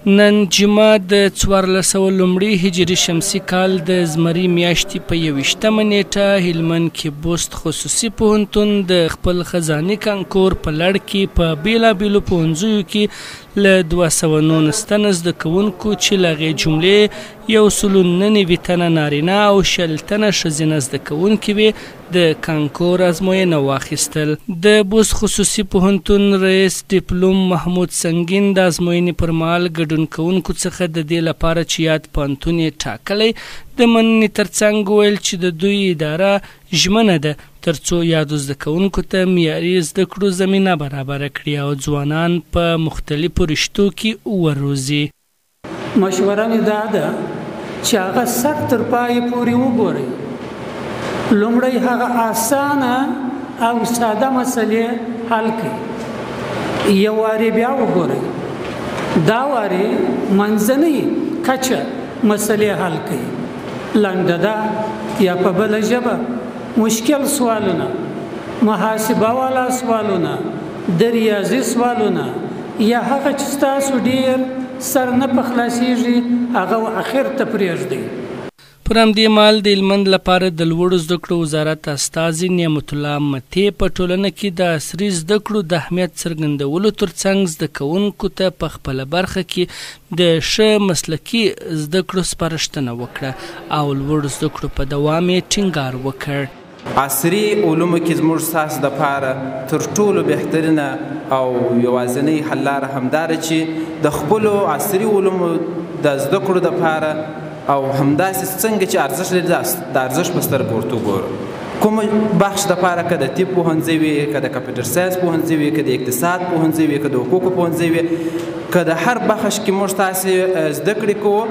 نن جمعه د 1401 هجري شمسي کال د زمري میاشتې په 21مه نېټه هلمند کې بوست خصوصي پوهنتون د خپل خزاني کانکور په لړ کې په بېلابېلو پوهنځیو کې له 219 تنه زده کوونکو چې له هغې جملې 199 تنه نارینه او 20 تنه ښځینه زده کوونکي وې، د کانکور ازموینه واخیستل. د بوست خصوصي پوهنتون رئیس ډیپلوم محمود سنګین د ازموینې پر مهال ګډون کوونکو څخه د دې لپاره چې یاد پوهنتون یې ټاکلی د مننې ترڅنګ وویل چې د دوی اداره ژمنه ده ترڅو یادو زده کوونکو ته معیاري زده کړو زمینه برابره کړي او ځوانان په مختلفو رشتو کې وروزي. مشوره مې دا ده چې هغه سر تر پایه پورې وګورئ. لومړی هغه اسانه او ساده مسلې حل کړئ، یو وارې بیا وګورئ، دا وارې منځنۍ کچه مسلې حل کړئ. لنډه ده یا په بله ژبه مشکل سوالونه، محاسبه والا سوالونه، د ریاضي سوالونه، یا هغه چې ستاسو ډېر سر نه په خلاصېږي هغه اخر ته پرېږدئ. پر همدې مهال د هلمند لپاره د لوړو زده کړو وزارت استازي نعمت الله متې په ټولنه کې د عصري زده کړو د اهمیت څرګندولو ترڅنګ زده کوونکو ته په خپله برخه کې د ښه مسلکي زده کړو سپارښتنه وکړه او لوړو زده کړو په دوام یې ټینګار وکړ. عصري علومو کې زموږ ستاسو دپاره تر ټولو بهترینه او یوازینۍ حل لاره همدا ده چې د خپلو عصري علومو د زده کړو دپاره او همداسې څنګه چې ارزښت لري د ارزښت په سترګه ورته وګورو. کوم بخش دپاره که د طب پوهنځی وي، که د کمپیوټر ساینس پوهنځی وي، که د اقتصاد پوهنځی وي، که د حقوقو پوهنځی وي، که د هر بخش کې موږ تاسې زده کړې کوو،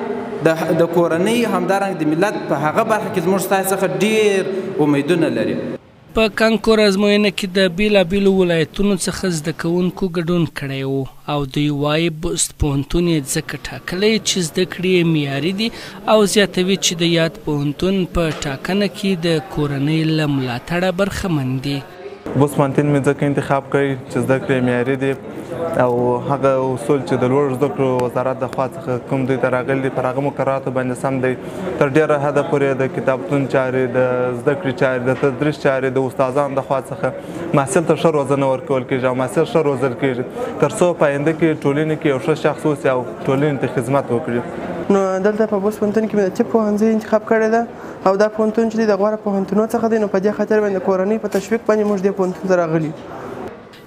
د کورنۍ همدارنګه د ملت په هغه برخه کې زموږ ستاسې څخه ډېر امیدونه لري. په کانکور ازموینه کې د بېلابېلو ولایتونو څخه زده کوونکو ګډون کړی و او دوی وایي بوست پوهنتون یې ځکه ټاکلی چې زده کړې یې معیاري دي او زیاتوي چې د یاد پوهنتون په ټاکنه کې د کورنۍ له ملاتړه برخمن دي. بوست پوهنتون مې ځکه انتخاب کړی چې زده کړې معیاري دي او هغه اصول چې د لوړو زده کړو وزارت د خوا څخه کوم دوی ته راغلي دي پر هغه مقرراتو باندې سم دی. تر ډېره حده پورې د کتابتون چارې، د زده کړې چارې، د تدریس چارې د استادانو د خوا څخه محصل ته ښه روزنه ورکول کېږي او محصل ښه روزل کېږي تر څو په آینده کې ټولنې کې یو ښه شخص اوسي او ټولنې ته خدمت وکړي. نو دلته په بوست پوهنتون کې مې د طب پوهنځی انتخاب کړی ده او دا پوهنتون چې دی د غوره پوهنتونو څخه دی، نو په دې خاطر باندې د کورنۍ په تشویق باندې موږ دې پوهنتون ته راغلي.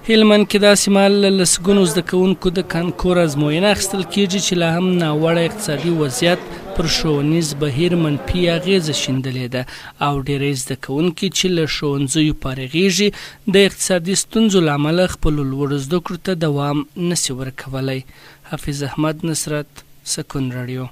هلمند کې داسې مهال له لسګونو زده کوونکو د کانکور ازموینه اخیستل کېږي چې لا هم ناوړه اقتصادي وضعیت پر ښوونیز بهیر منفي اغېزه شیندلې ده او ډېری زده کوونکي چې له ښوونځیو فارغېږي د اقتصادي ستونزو له امله خپلو لوړو زده کړو ته دوام نسي ورکولی. حفیظ احمد نصرت، سکون راډیو.